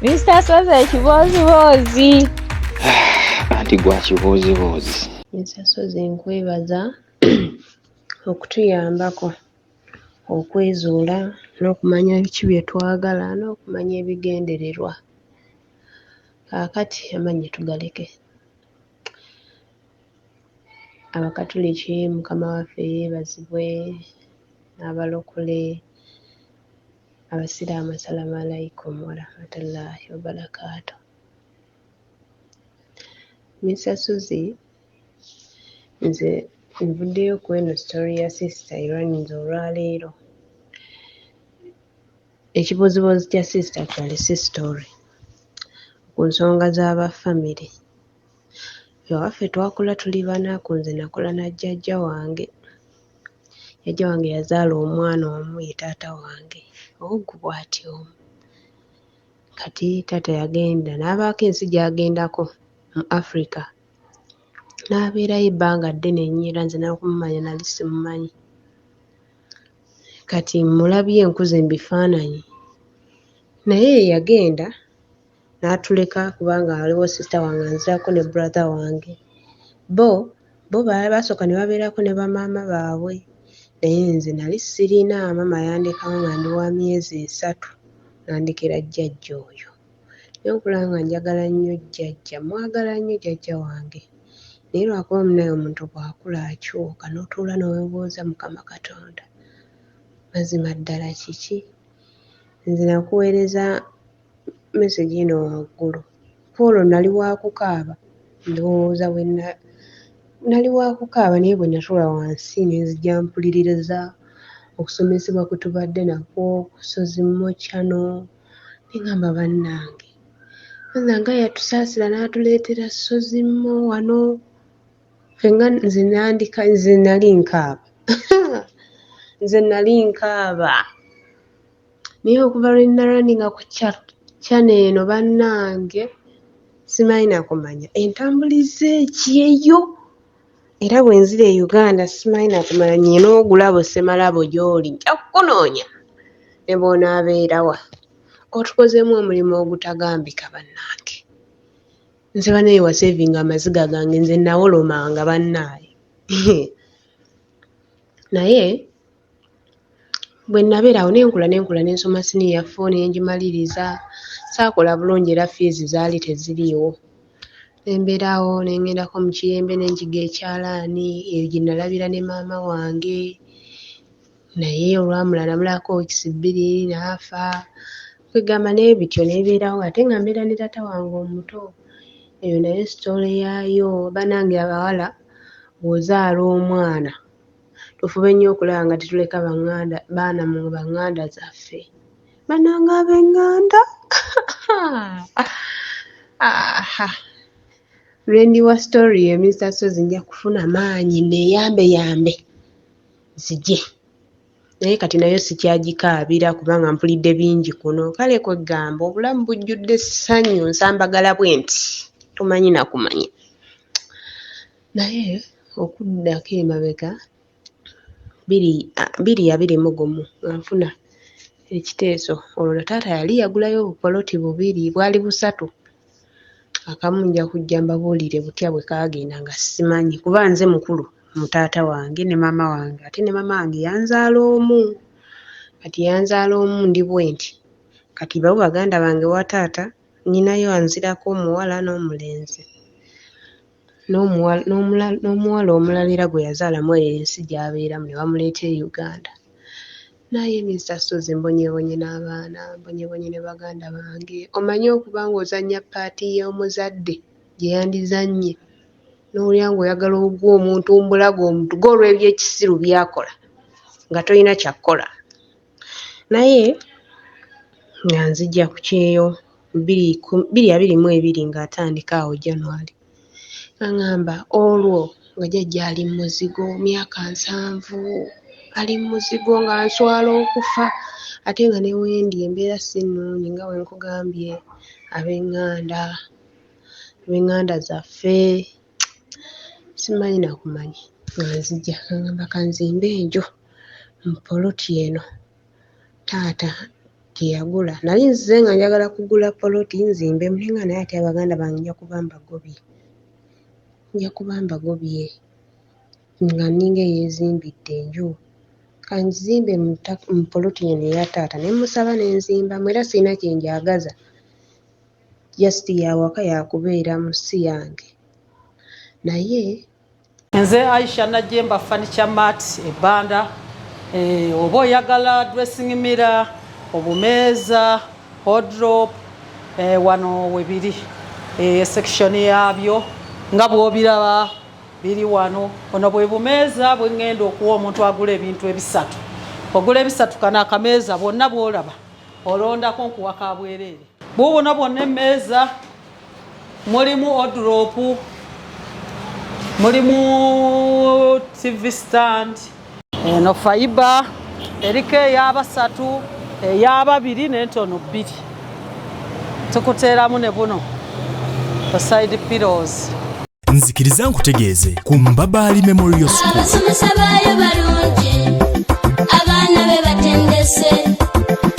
Mister Sozi ekibooziboozi. Anti gwa kibooziboozi. Mister Sozi nkwebaza okutuyambako okwezuula n'okumanya biki bye twagala n'okumanya ebigendererwa. Kaakati amannya tugaleke. Abakatuliki Mukama waffe yeebazibwe n'abalokole, Abasiraamu Assalaamu alaikum warahmatullahi wabarakaatu. Mister Suzzie, nze nvuddeyo ku eno story ya sister erwaninze olwaleero. Ekibooziboozi kya sister actually si story ku nsonga z'aba family. Ewaffe twakula tuli banaku, nze nakula na jjajja wange. Jjajja wange yazaala omwana omu ye taata wange, ogwo bw'ati omu. Kati taata yagenda n'abaako ensi gy'agendako mu Africa n'abeerayo ebbanga ddene nnyo era nze n'okumumanya nali simumanyi. Kati mmulabye nkuze mu bifaananyi naye ye yagenda n'atuleka kubanga waliwo sister wange anzirako ne brother wange. Bo bo baasooka ne babeerako ne bamaama baabwe naye nze nali sirina, maama yandekawo nga ndi wa myezi 3 n'andekera jjajja oyo. Naye okulaba nga njagala nnyo jjajja, mwagala nnyo jjajja wange naye lwakuba munnaye omuntu bw'akula akyuka n'otuula n'oweebuuza Mukama Katonda mazima ddala kiki? Nze nakuweereza message eno waggulu. Ku olwo nali wa kukaaba ndowooza bwe nali wa kukaaba naye bwe natuula wansi ne nzija mpuliririza okusomesebwa kwe tubadde nakwo ku Ssozi Mo Channel ne ŋŋamba bannange Allah nga yatusaasira n'atuleetera Ssozi Mo wano ffe nga nze nandika nze nali nkaaba nze nali nkaaba naye okuva lwe nalwaninga ku channel eno bannange simanyi na kumanya entambuliza ekyeyo era bwe nzira e Uganda simanyi na kumanya nnyina ogulabo ssemalabo gy'oli nja kukunoonya ne bw'onaabeera wa. Otukozeemu omulimu ogutagambika bannange. Nze bannaye waseevinga amaziga gange nze nawolomanga bannaaye. Naye bwe nabeera awo ne nkula ne nkula ne nsoma siniya four ne ngimaliriza, saakola bulungi era fiizi zaali teziriiwo. Ne mbeera awo ne ŋŋendako mu Kiyembe ne njiga ekyalaani eyo gye nalabira ne maama wange naye olwamulaba namulabako wiikisi 2 n'afa. Kwegamba n'ebityo n'ebeerawo ate nga mbeera ne taata wange omuto eyo nayo sitole yaayo. Bannange abawala bw'ozaala omwana tufube nnyo okulaba nga tetuleka baana mu banganda zaffe. Bannange ab'enganda aha lwe ndiwa story ye Mister Ssozi nja kufuna maanyi neeyambeyambe nzije. Naye kati nayo sikyagikaabira kubanga mpulidde bingi kuno. Kale kwegamba obulamu bujjudde ssanyu nsambagala bwe nti tomanyi na kumanya. Naye okuddako emabega 2021 nga nfuna ekiteeso olwo taata yali yagulayo obupoloti 2 bwali 3 akamu nja kujja mbabuulire butya bwe kaagenda nga simanyi kuba nze mukulu mu taata wange ne maama wange ate ne maama wange yanzaala omu kati yanzaala omu ndi bwe nti kati bo baganda bange wa taata nnyinayo anzirako omuwala n'omulenzi n'omuwala omulala era gwe yazaala mu eyo ensi gy'abeeramu ne bamuleeta e Uganda. Naye Mister Ssozi mbonyeebonye n'abaana, mbonyeebonye ne baganda bange. Omanyi okuba ng'ozannya paati y'omuzadde gye yandizannye n'owulira ng'oyagala ogwa omuntu mbulago omutuge olw'ebyekisiru by'akola nga tolina kya kukola. Naye nga nzija ku kyeyo 2022 ng'atandika awo January. Aŋŋamba olwo nga jjajja ali mu muzigo myaka 70 ali mu muzigo nga nswala okufa ate nga ne wendi embeera si nnungi nga bwe nkugambye ab'eŋŋanda zaffe simanyi na kumanya nga nzija aŋŋamba kanzimbe enju mu poloti eno taata gye yagula. Nali nzize nga njagala kugula poloti nzimbemu naye nga naye ate abaganda bange nja kuba mbagobye, nja kuba mbagobye nga nninga eyeezimbidde enju. Kanzimbe mu poloti eno eya taata ne mmusaba ne nzimbamu era sirina kye ngyagaza, just ya waka ya kubeeramu si yange naye Nze Aisha Najjemba Furniture Mart e Banda. Oba oyagala dressing mirror, obumeeza, wardrobe, wano webiri. Section yaabyo nga bw'obiraba biri wano. Buno bwe bumeeza bwe ŋŋenda okuwa omuntu agula ebintu ebisatu. Ogula ebisatu kano akameeza bwonna bw'olaba olondako nkuwa ka bwereere. Buubuno bwonna emmeeza mulimu wardrobe, mulimu TV stand, eno fiber eriko ey'abasatu, ey'ababiri n'entono bbiri. Tukuteeramu ne buno side pillows. Nzikiriza nkutegeeze ku Mbabaali Memorial School. Abasomesa baayo balungi, abaana be batendese,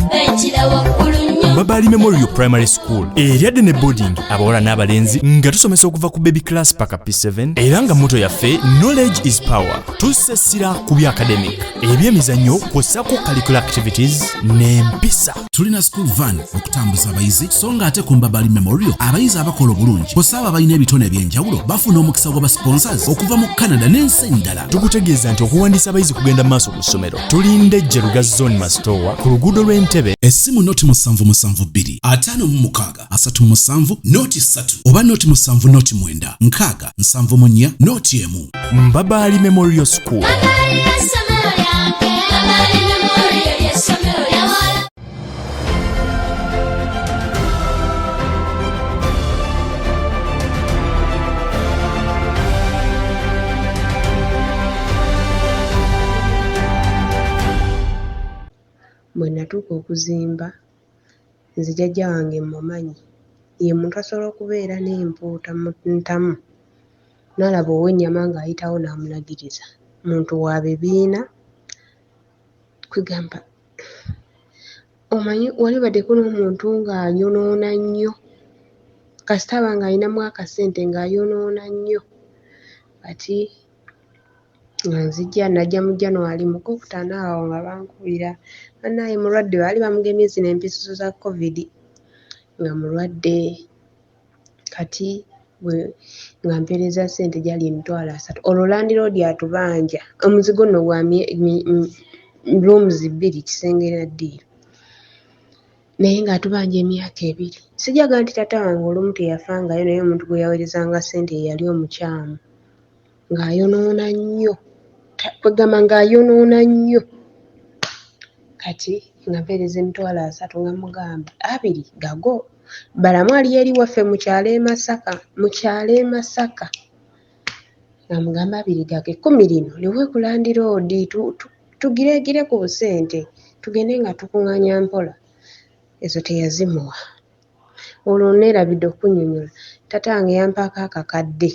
bayitira waggulu nnyo. Mbabaali Memorial Primary School eryadde ne boarding, abawala n'abalenzi, nga tusomesa okuva ku baby class paka P7, era nga motto yaffe "Knowledge is power". Tussa essira ku bya academic, ebyemizannyo, kw'ossako curricular activities n'empisa. Tulina school van okutambuza abayizi, so nga ate ku Mbabali Memorial abayizi abakola obulungi kw'ossa abo abalina ebitone eby'enjawulo bafuna omukisa gw'aba sponsors okuva mu Canada n'ensi endala. Tukutegeeza nti okuwandiisa abayizi kugenda mu maaso ku ssomero. Tulinde Jeruga Zone, Masitowa, ku luguudo lw'Entebe. Essimu 072 56 37 03 oba 070 9 6 74 01. Mbabaali Memorial School. Mbabaali ly'essomero lyange, Mbabaali Memorial ly'essomero lyawala. Bwe natuuka okuzimba, nze jjajja wange mmumanyi, ye muntu asobola okubeera n'empuuta mu ntamu n'alaba ow'ennyama ng'ayitawo n'amulagiriza. Muntu wa bibiina, kwegamba omanyi wali obaddeko n'omuntu ng'ayonoona nnyo, kasita aba ng'alinamu akasente ng'ayonoona nnyo. Kati nga nzija najja mu January mu Gwokutaano awo nga bankubira, bannaaye mulwadde, baali bamugemye zino empiso za COVID, nga mulwadde. Kati bwe nga mpeereza ssente gyali 30,000, olwo landiroodi atubanja omuzigo nno gwa rooms bbiri, kisenge na ddiiro, naye ng'atubanja emyaka 2. Sijjaga nti taata wange olumu teyafangayo, naye omuntu gwe yaweerezanga ssente ye yali omukyamu, ng'ayonoona nnyo, kwegamba ng'ayonoona nnyo. Kati nga mpeereza 30,000, nga mugamba 20 gago balamu ali eri waffe mu kyalo e Masaka, mu kyalo e Masaka, nga mugamba 20 gago, 10 lino liwe ku landiroodi, tugireegire ku busente tugende nga tukuŋŋaanya mpola. Ezo teyazimuwa. Olwo neerabidde okunnyonnyola, taata wange yampaako akakadde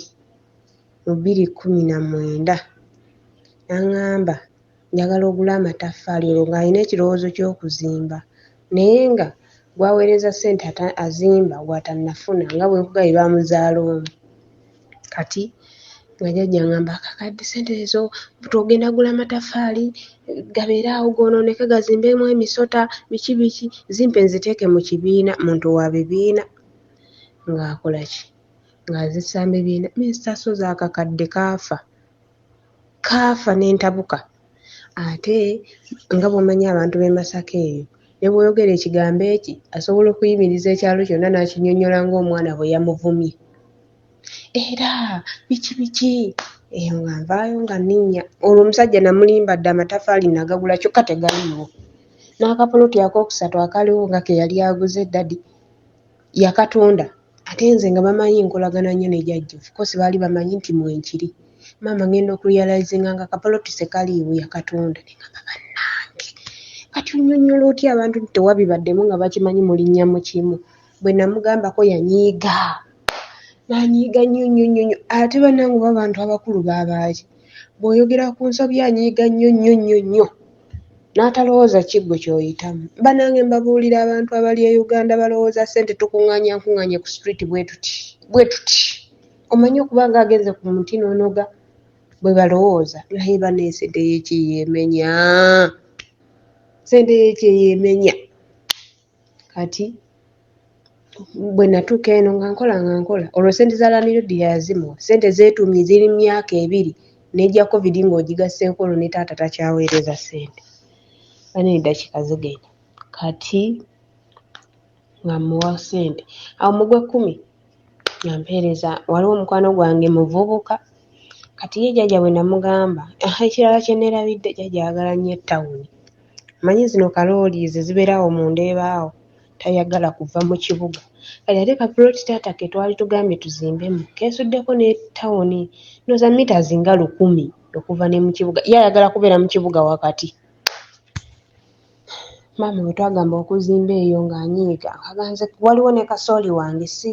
mu 2019, n'aŋŋamba njagala ogule amataffaali, olwo ng'alina ekirowoozo ky'okuzimba, naye nga gw'aweereza ssente azimba gw'atannafuna, nga bwe nkugambye baamuzaala omu. Kati nga jjajja aŋŋamba akakadde ssente ezo togenda gula amataffaali gabeere awo goonooneke gazimbemu emisota biki biki, zimpe nziteeke mu kibiina. Muntu wa bibiina, ng'akola ki? Ng'azissa mu bibiina. Minisita Sozi akakadde kaafa, kaafa n'entabuka. Ate nga bw'omanyi abantu b'e Masaka eyo, ne bw'oyogera ekigambo eki asobola okuyimiriza ekyalo kyonna n'akinnyonnyola ng'omwana bwe yamuvumye. Era biki biki eyo nga nvaayo nga nninnya. Olwo omusajja namulimba dda amataffaali nagagula, kyokka tegaliiwo. N'akapoloti akookusatu akaliwo nga ke yali aguze ddadi yakatunda. Ate nze nga bamanyi nkolagana nnyo ne jjajja, of course baali bamanyi nti mwenkiri. Maama ngenda okurealizinga nga akapoloti tekaliiwo, yakatunda. Ne ngamba bannange, kati onnyonnyola otya abantu nti tewabibaddemu nga bakimanyi mulinnya mu kimu? Bwe namugambako yanyiiga, n'anyiiga nnyo nnyo nnyo nnyo. Ate bannange oba abantu abakulu baabaaki? Bw'oyogera ku nsobi anyiiga nnyo nnyo nnyo nnyo. N'atalowooza ki ggwe ky'oyitamu. Bannange mbabuulira abantu abali e Uganda balowooza ssente tukuŋŋaanya nkuŋŋaanye ku street bwe tuti bwe tuti. Omanyi okuba nga agenze ku muti n'onoga bwe balowooza naye bannaye ssente y'ekyeyo emenya. Ssente y'ekyeyo emenya. Kati bwe natuuka eno nga nkola nga nkola olwo ssente za landiroodi yazimuwa ssente zeetuumye ziri mu myaka ebiri n'egya covid ng'ogigasseeko olwo ne taata takyaweereza ssente bane eddakiika zigenda kati nga mmuwa ssente awo mu gw'ekkumi nga mpeereza waliwo omukwano gwange muvubuka kati ye jjajja bwe namugamba ekirala kye neerabidde jjajja ayagala nnyo ettawuni omanyi zino kalooli ze zibeera awo mu Ndeeba awo tayagala kuva mu kibuga kati ate kapuloti taata ke twali tugambye tuzimbemu keesuddeko ne ttawuni ndowooza meters nga 1000 okuva ne mu kibuga ye ayagala kubeera mu kibuga wakati. Maama bwe twagamba okuzimba eyo ng'anyiiga agamba nze waliwo ne kasooli wange si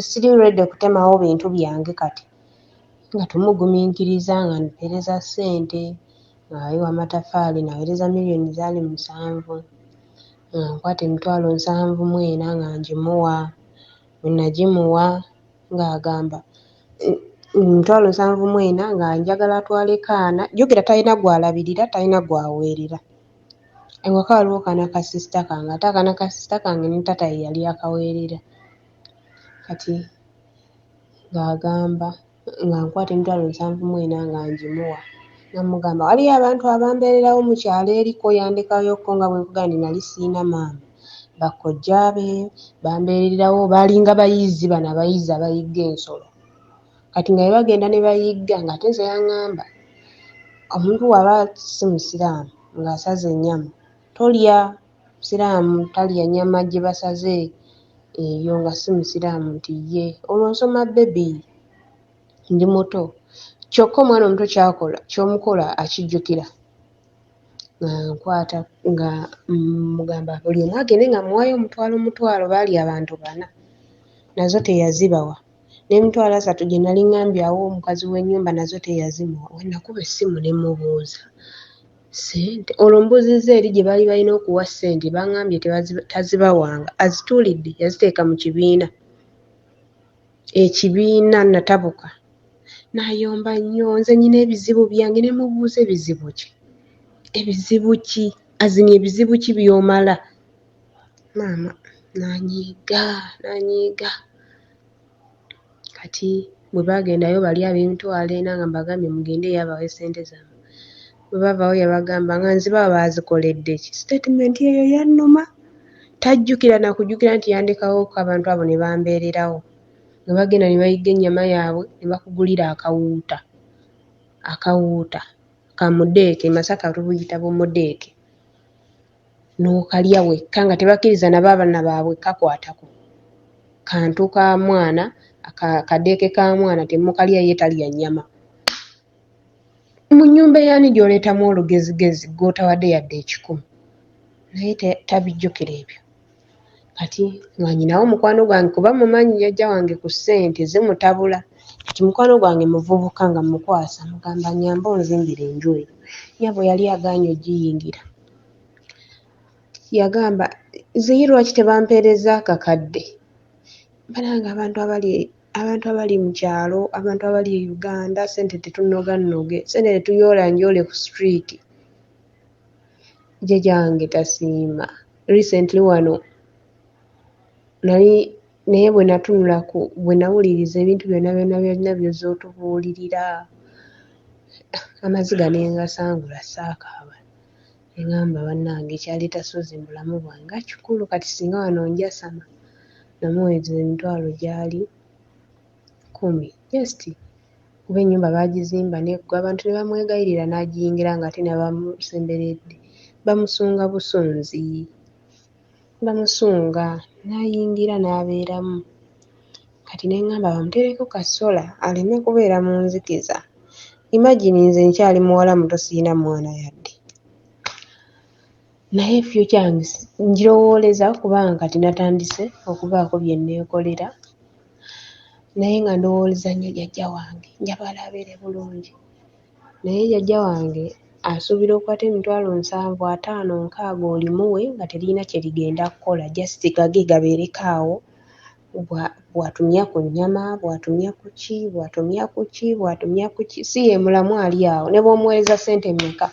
siri ready kutemawo bintu byange kati nga tumugumiikiriza nga mpeereza ssente ng'ayiwa amataffaali naweereza miliyoni zaali 7 nga nkwata emitwalo 74 nga ngimuwa bwe nagimuwa ng'agamba emitwalo 74 nga njagala atwale kaana jjukira talina gw'alabirira talina gw'aweerera ewaka waliwo kaana ka sisita kange ate akaana ka sisita kange ne taata ye yali akaweerera kati ng'agamba nga nkwata emitwalo 74 nga ngimuwa nga mmugamba waliyo abantu abambeererawo mu kyalo eriko yandekayokko nga bwe nkugamba nti nali sirina maama bakojja be bambeererawo baalinga bayizzi bano abayizzi abayigga ensolo kati nga bwe bagenda ne bayigga ng'ate nze yaŋŋamba omuntu bw'aba si musiraamu ng'asaze ennyama tolya musiraamu talya nnyama gye basaze eyo nga si musiraamu nti ye olwo nsoma bbebi ndi muto kyokka omwana omuto ky'akola ky'omukola akijjukira nga nkwata nga mugamba buli omu agende nga mmuwaayo omutwalo mutwalo baali abantu bana nazo teyazibawa n'emitwalo 30 gye nali ŋŋambye awe omukazi w'ennyumba nazo teyazimuwa we nakuba essimu ne mmubuuza ssente olwo mbuuzizza eri gye baali balina okuwa ssente baŋŋambye tazibawanga azituulidde yaziteeka mu kibiina ekibiina natabuka n'ayomba nnyo nze nnyina ebizibu byange ne mubuuza ebizibu ki ebizibu ki azini ebizibu ki by'omala maama n'anyiiga n'anyiiga kati bwe baagendayo bali ab'emitwalo 4 nga mbagambye mugende eyo abawe ssente zammwe bwe bavaawo yabagamba nga nzibawa baazikoledde ki sitatimenti eyo yannuma tajjukira na kujjukira nti yandekawoko abantu abo ne bambeererawo nga bagenda ne bayigga ennyama yaabwe ne bakugulira akawuuta akawuuta kamudeeke Masaka tubuyita bumudeeke n'okalya wekka nga tebakkiriza nabo abaana baabwe kakwatako kantu ka mwana kadeeke ka mwana temukalya ye talya nnyama mu nnyumba eyani gy'oleetamu olugezigezi gw'otawadde yadde 100 naye tabijjukira ebyo kati nga nyinawo mukwano gwange kuba mumanyi jjajja wange ku ssente zimutabula kati mukwano gwange muvubuka nga mukwasa mugamba nnyamba onzimbire enju eyo nnyabo yali agaanye ogiyingira yagamba nze ye lwaki tebampeereza akakadde banange abantu abali mu kyalo abantu abali e Uganda ssente tetunoga nnoge ssente tetuyoola njoole ku street jjajja wange tasiima recently wano nali naye bwe natunula ku bwe nawuliriza ebintu byonna byonna byonna by'ozze otubuulirira amaziga ne ngasangula saakaaba ne ŋŋamba bannange ekyaleeta Ssozi mu bulamu bwange nga kikulu kati singa wano njasama namuweereza emitwalo gyali 10 just kuba ennyumba baagizimba n'eggwa abantu ne bamwegayirira n'agiyingira ng'ate n'abamusemberedde bamusunga busunzi bamusunga n'ayingira n'abeeramu kati ne ŋŋamba bamuteereko kasola aleme kubeera mu nzikiza imagine nze nkyali muwala muto sirina mwana yadde naye future yange ngirowooleza kubanga kati natandise okubaako bye neekolera naye nga ndowooleza nnyo jjajja wange njagala abeere bulungi naye jjajja wange asuubira okwata emitwalo nsanvu, ataano, nkaaga olimuwe nga teririna kye ligenda kukola just gage gabeereko awo bw'atumya ku nnyama, bw'atumya ku ki, bw'atumya ku ki, bw'atumya ku ki, si ye mulamu ali awo ne bw'omuweereza ssente mmeka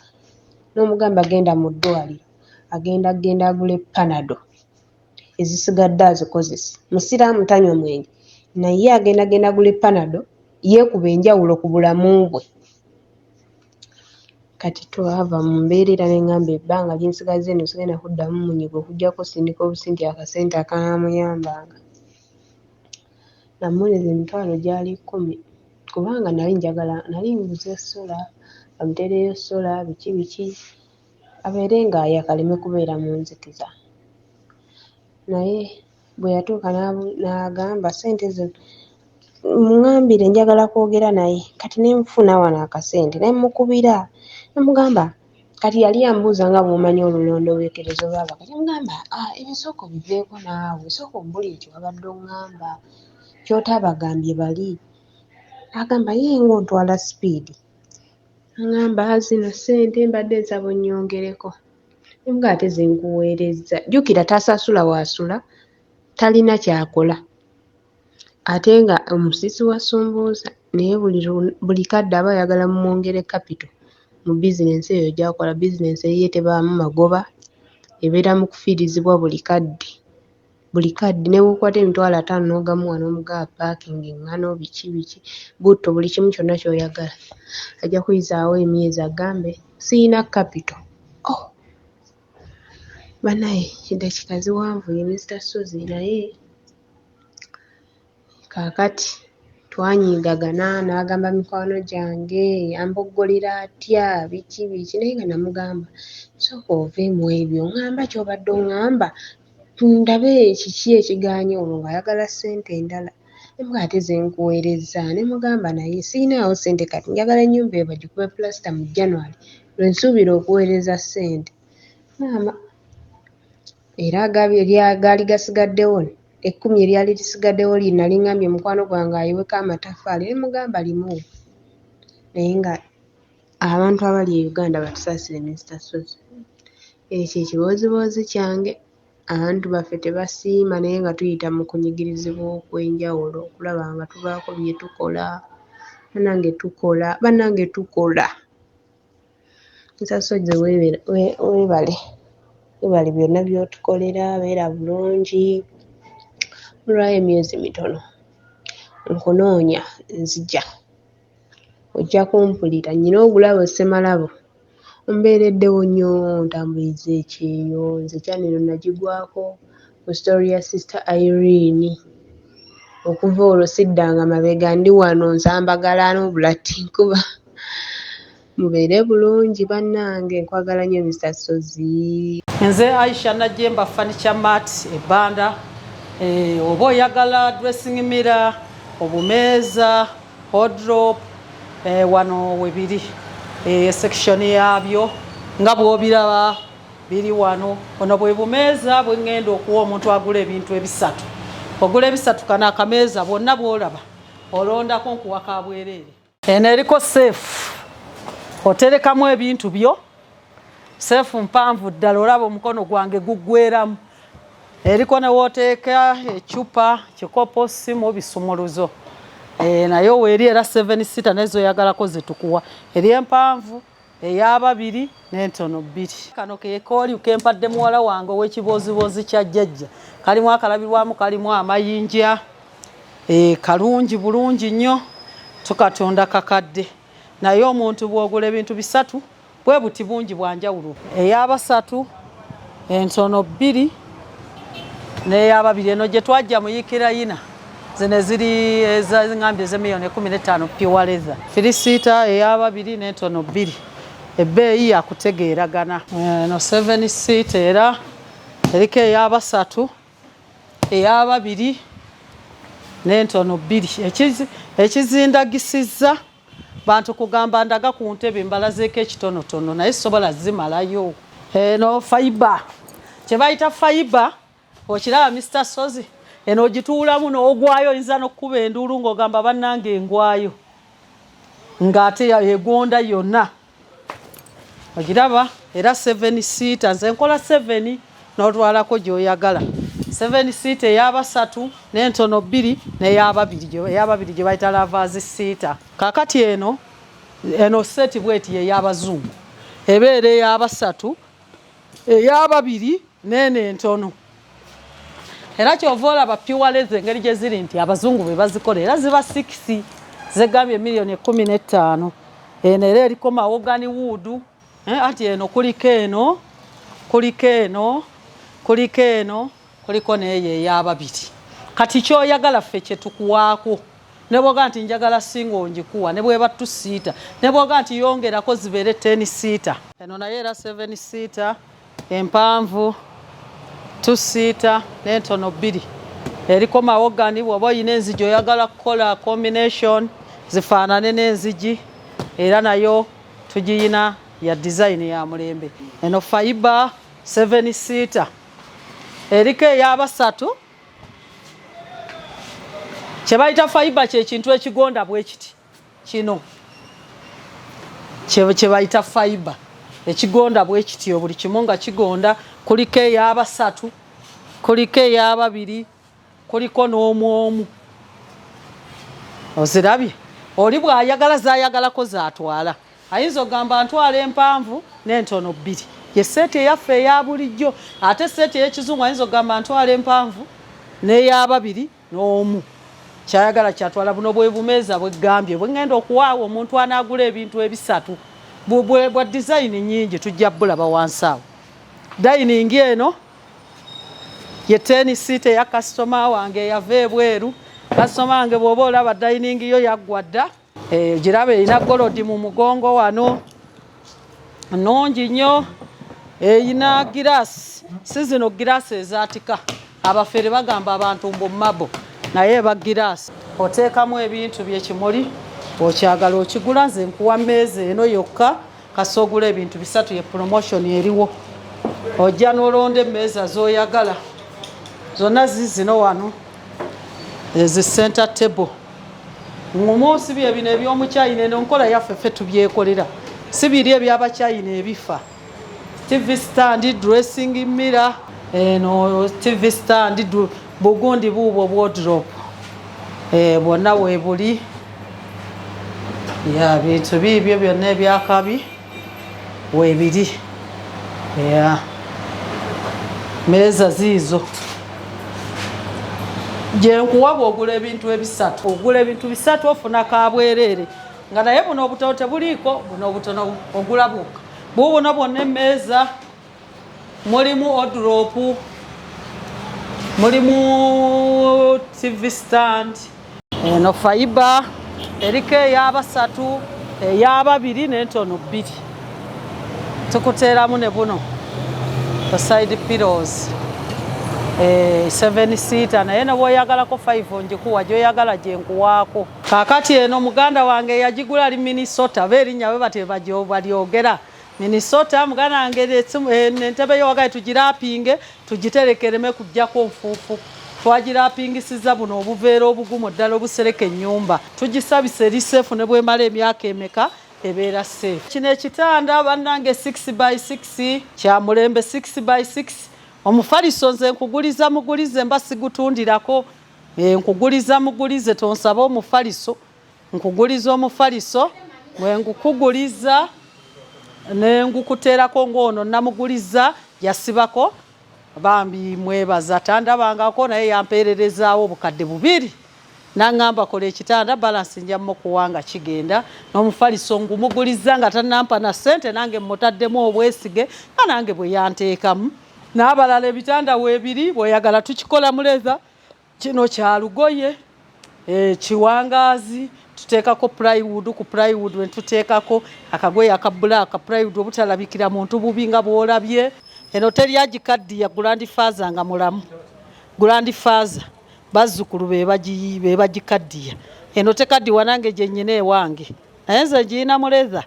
n'omugamba genda mu ddwaliro agenda kugenda agule panado ezisigadde azikozese. Musiraamu tanywa mwenge naye agenda genda agule panado yeekuba enjawulo ku bulamu bwe. Kati twava mu mbeera era ne ŋŋamba ebbanga lye nsigazza eno sigenda kuddamu munyiga okuggyako osindika obusindi akasente akanaamuyambanga. Namuweereza emitwalo gyali kkumi kubanga nali njagala nali nguze sola bamuteereyo sola biki biki abeere ng'ayaka aleme kubeera mu nzikiza. Naye bwe yatuuka n'agamba ssente zino muŋŋambire njagala kwogera naye kati ne nfuna wano akasente ne mmukubira ne mugamba kati yali ambuuza nga bw'omanyi olulondoolekerezo lw'abakazi ne mugamba ah ebyo sooka obiveeko naawe sooka ombuulire kye wabadde oŋŋamba ky'otaabagambye bali. Agamba ye ng'ontwala sipiidi. Aŋŋamba zino ssente mbadde nsaba onnyongereko. Ne mugamba ate ze nkuweerezza. Jjukira tasasula w'asula, talina ky'akola ate nga omusiisi wa sumbuusa naye buli buli kadde aba ayagala mumwongere kapito mu bizinensi eyo gy'akola. Bizinensi eyiye tebaamu magoba, ebeera mu kufiirizibwa buli kadde. Buli kadde ne bw'okwata emitwalo ataano n'ogamuwa n'omugamba paakinga eŋŋano biki biki, butto buli kimu kyonna ky'oyagala ajja kuyisaawo emyezi agambe siyina kapito. Oh! Bannaye eddakiika ziwanvuye Mister Ssozi naye kaakati twanyiigagana n'agamba mikwano gyange amboggolera atya biki biki naye nga namugamba sooka ove mu ebyo ŋŋamba ky'obadde oŋŋamba ndabe kiki ekigaanye olwo ng'ayagala ssente endala. Ne mugamba ate ze nkuweerezza ne mugamba naye siyinaawo ssente kati njagala ennyumba eyo bagikube pulasita mu January lwe nsuubira okuweereza ssente. Maama era agaali gasigaddewo ekkumi eryali lisigaddewo lye nali ŋŋambye mukwano gwange ayiweko amataffaali ne mugamba limuwe. Naye nga abantu abali e Uganda batusaasire Mister Ssozi. Ekyo ekibooziboozi kyange abantu baffe tebasiima naye nga tuyita mu kunyigirizibwa okw'enjawulo okulaba nga tubaako bye tukola. Bannange tukola, bannange tukola. Mister Ssozi weebale, weebale byonna by'otukolera, beera bulungi. Mulwayo emyezi mitono nkunoonya nzija ojja kumpulira nnyina ogulabo Ssemalabo ombeereddewo nnyo ntambuliza ekyeyo nze channel nagigwako ku story ya Sister Irene. Okuva olwo siddanga mabega ndi wano nsambagala n'obulatti nkuba. Mubeere bulungi bannange nkwagala nnyo Mister Ssozi. Nze Aisha Najjemba Furniture Mart e Banda. Oba oyagala dressing mirror, obumeeza, wardrobe, wano webiri section yaabyo nga bw'obiraba biri wano. Ono bwe bumeeza bwe ŋŋenda okuwa omuntu agula ebintu ebisatu. Ogula ebisatu kano akameeza bwonna bw'olaba olondako nkuwa ka bwereere. Eno eriko seefu oterekamu ebintu byo. Seefu mpanvu ddala olaba omukono gwange guggweramu. Eriko ne w'oteeka eccupa, kikopo, ssimu, bisumuluzo. Naye weeri era 7 seater naye z'oyagalako zetukuwa. Eri empanvu, ey'ababiri n'entono bbiri. Kano ke kooli ke mpadde muwala wange ow'ekibooziboozi kya jjajja. Kalimu akalabirwamu, kalimu amayinja. Kalungi bulungi nnyo, tukatunda kakadde. Naye omuntu bw'ogula ebintu bisatu bwe buti bungi bwa njawulo. Ey'abasatu, entono bbiri n'ey'ababiri. Eno gye twajja mu yikirayina zino eziri ezangambye ez'emiliyoni 15 pure leather. Firisita ey'ababiri n'entono bbiri. Ebbeeyi yakutegeeragana. Eno 7 seat era eriko ey'abasatu, ey'ababiri n'entono bbiri. Ekizindagisizza bantu kugamba ndaga ku ntebe mbalazeeko ekitonotono naye sobola zimalayo. Eno fiber kye bayita fiber okiraba Mister Ssozi, eno ogituulamu n'ogwayo oyinza n'okukuba enduulu ng'ogamba bannange engwayo ng'ate egonda yonna. Ogiraba era 7 seater, nze nkola 7 n'otwalako gy'oyagala. 7 seater ey'abasatu n'entono bbiri n'eyababiri, eyababiri gye bayita lovers seater. Kaakati eno set bweti ey'abazungu ebeera ey'abasatu, ey'ababiri n'eno entono. Era kyova olaba pure leather engeri gye ziri nti abazungu be bazikola, era ziba 6 zegambye miliyoni 15. Eno era eriko mahogany wood, anti eno kuliko, eno kuliko, eno kuliko, eno kuliko n'eyo ey'ababiri. Kati kyoyagala ffe kye tukuwaako. Ne bwoga nti njagala singa ongikuwa, ne bweba two seater, ne bwoga nti yongerako zibeere 10 seater. Eno naye era 7 seater empanvu, two seater n'entono bbiri, eriko mahogany. Bw'oba oyina enzigi oyagala kukola combination zifaanane n'enzigi, era nayo tugiyina ya design ya mulembe. Eno fiber 7 seater eriko ey'abasatu. Kye bayita fiber kyekintu ekigonda bwe kiti. Kino kye bayita fiber, ekigonda bwe kityo, buli kimu nga kigonda. Kuliko ey'abasatu, kuliko ey'ababiri, kuliko n'omwomu. Ozirabye? Oli bw'ayagala z'ayagalako z'atwala. Ayinza okugamba ntwala empanvu n'entono bbiri, ye set eyaffe eya bulijjo. Ate set ey'ekizungu ayinza okugamba ntwala empanvu n'eyababiri n'omu. Kyayagala kyatwala. Buno bwe bumeeza bweggambye bwe ŋŋenda okuwaawo omuntu anaagula ebintu ebisatu. Bwa design nnyingi, tujja bulaba wansi awo. Dining eno ye 10 seat eya kasitoma wange eyava ebweru. Kasitoma wange, bw'oba olaba dining yo yaggwa dda. Giraba erina gold mu mugongo wano, nnungi nnyo. Erina giraasi, si zino giraasi ezaatika, abafere bagamba abantu mbu marble, naye eba giraasi. Oteekamu ebintu byekimuli, okyagala okigula. Nze nkuwa mmeeza eno yokka kasita ogula ebintu bisatu. Ye promotion eriwo. Ojja n'olonda emmeeza z'oyagala zonna, zizino wano ezi center table ngumu, si bye bino ebyomukyayina. Eno nkola yaffe, ffe tubyekolera, si biri ebyabachina ebifa. TV stand, dressing mirror, eno TV stand, bugundi buubwo, wardrobe, bwonna weebuli ya bintu biibyo byonna ebyakabi weebiri. Ya meeza ziizo gyenkuwa bw'ogula ebintu ebisatu. Ogula ebintu bisatu ofuna kabwereere, nga naye buno obutono tebuliiko, buno obutono ogula bwokka bubuno bwonna. Emmeeza mulimu wardrobe, mulimu TV stand. Eno fiber eriko ey'abasatu, ey'ababiri n'entono bbiri. Tukuteeramu ne buno side pillows. 7 seater, naye ne bw'oyagalako 5 ngikuwa, gy'oyagala gye nkuwaako. Kaakati eno muganda wange yagigula ali Minnesota, ba erinnya bwe batyo balyogera, Minnesota. Muganda wange, entebe yo wagaye tugirapinge, tugiterekereme kujjako nfuufu. Twagirapingisiza buno obuveera obugumu ddala obusereka ennyumba. Tugisabisa, eri safe, ne bwemala emyaka emeka ebeera safe. Kino ekitanda bannange 6 by 6 kya mulembe, 6 by 6. Omufaliso nze nkuguliza mugulize, mba sigutundirako. Nkuguliza mugulize, tonsaba omufaliso, nkuguliza omufaliso. Bwe ngukuguliza ne ngukuteerako ng'ono namuguliza yasibako, bambi mwebaza, tandabangako naye yampeererezaawo 2000 naŋŋamba kola ekitanda, balance nja mukuwa nga kigenda. N'omufaliso ngumuguliza nga tannampa na ssente, nange mutaddemu obwesige nga nange bwe yanteekamu. N'abalala ebitanda weebiri, bw'oyagala tukikola mu leather. Kino kya lugoye, kiwangaazi. Tuteekako plywood, ku plywood we tuteekako akagoye aka black, plywood obutalabikira muntu bubi nga bw'olabye. Eno teri agikaddiya, grandfather nga mulamu, grandfather, bazzukulu be bagikaddiya. Eno tekaddiwa, nange gye nnyina ewange, naye nze ngiyina mu leather,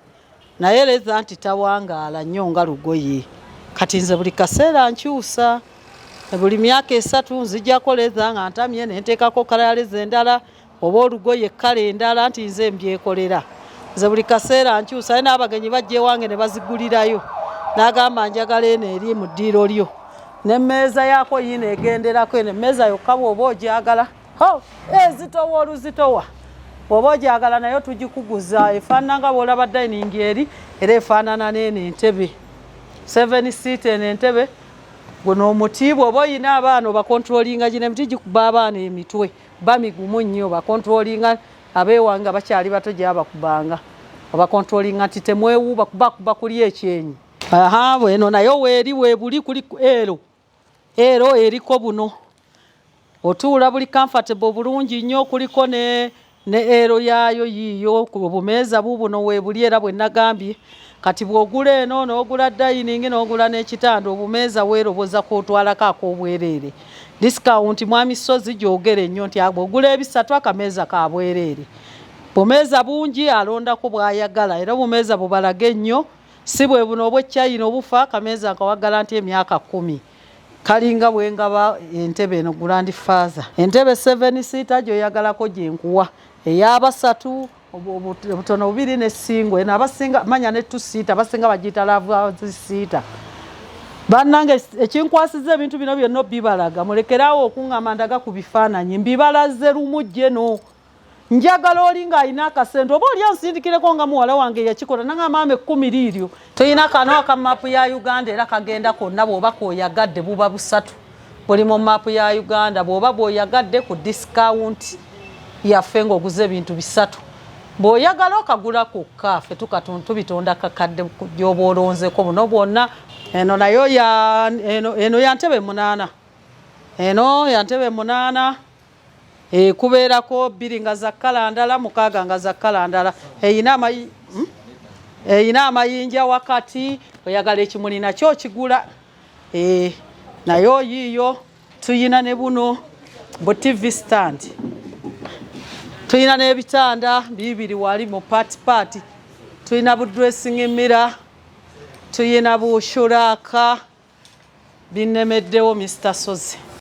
naye leather nti tawangaala nnyo nga lugoye. Kati nze buli kaseera nkyusa, buli myaka 3 nzijjako leather nga ntamye, nenteekako colour ya leather endala oba olugoye colour endala, nti nze mbyekolera. Nze buli kaseera nkyusa, naye n'abagenyi bajja ewange ne bazigulirayo, n'agamba njagala eno eri mu ddiiro lyo, n'emmeeza yaako yiino egenderako. Eno emmeeza yokka bw'oba ogyagala, ho ezitowa oluzitowa, bw'oba ogyagala nayo tugikuguza. Efaanana nga bw'olaba dining eri, era efaanana n'eno entebe 7 seat. Eno entebe, guno omuti, bw'oba oyina abaana obakontrolinga, gino emiti gikuba abaana emitwe, bamigumu nnyo. Bakontrolinga abeewange nga bakyali bato, gyabakubanga, obakontrolinga nti temwewuuba kubakuba kuli ekyenyi. Aha, bweno nayo weeri weebuli kuli ero ero eriko buno otuula buli comfortable bulungi nnyo, kuliko ne ero yaayo yiiyo. Obumeeza buubuno weebuli, era bwe nagambye kati bw'ogula eno n'ogula dining n'ogula n'ekitanda, obumeeza weeroboza kwotwalako ak'obwereere. Discount, mwami Sozi, gyogere nnyo nti bw'ogula ebisatu akameeza ka bwereere. Bumeeza bungi, alondako bw'ayagala, era obumeeza bubalage nnyo, si bwe buno obw'Echina obufa. Akameeza nkawagala nti emyaka 10, kalinga bwengaba entebe eno grand father. Entebe 7 seater gyoyagalako gyenkuwa, ey'abasatu, obutono bubiri ne single. Eno abasinga manya ne two seater, abasinga bagiyita love seater. Bannange, ekinkwasiza ebintu bino byonna bibalaga, mulekeraawo okuŋŋamba ndaga ku bifaananyi. Mbibalaze lumu jjeno. Njagala oli ng'alina akasente oba oli ansindikireko nga muwala wange yakikola nanga maama 10 liiryo. Tulina kano aka maapu ya Uganda, era kagenda konna bw'oba k'oyagadde. Buba busatu buli mu maapu ya Uganda. Bw'oba bw'oyagadde ku discount yaffe ng'oguza ebintu bisatu, bw'oyagala okagula kokka, ffe tubitonda kakadde gy'oba olonzeko buno bwonna. Eno nayo ya eno ya ntebe 8, eno ya ntebe 8, ekubeerako 2 nga za kkala ndala, 6 nga za kkala ndala. Eyina amayinja wakati, oyagala ekimuli nakyo okigula. Naye oyiiyo tuyina ne buno bu TV stand, tuyina n'ebitanda bibiri wali mu part part, tuyina bu dressing mirror, tuyina bu shoe rack. Binnemeddewo, Mr Sozi.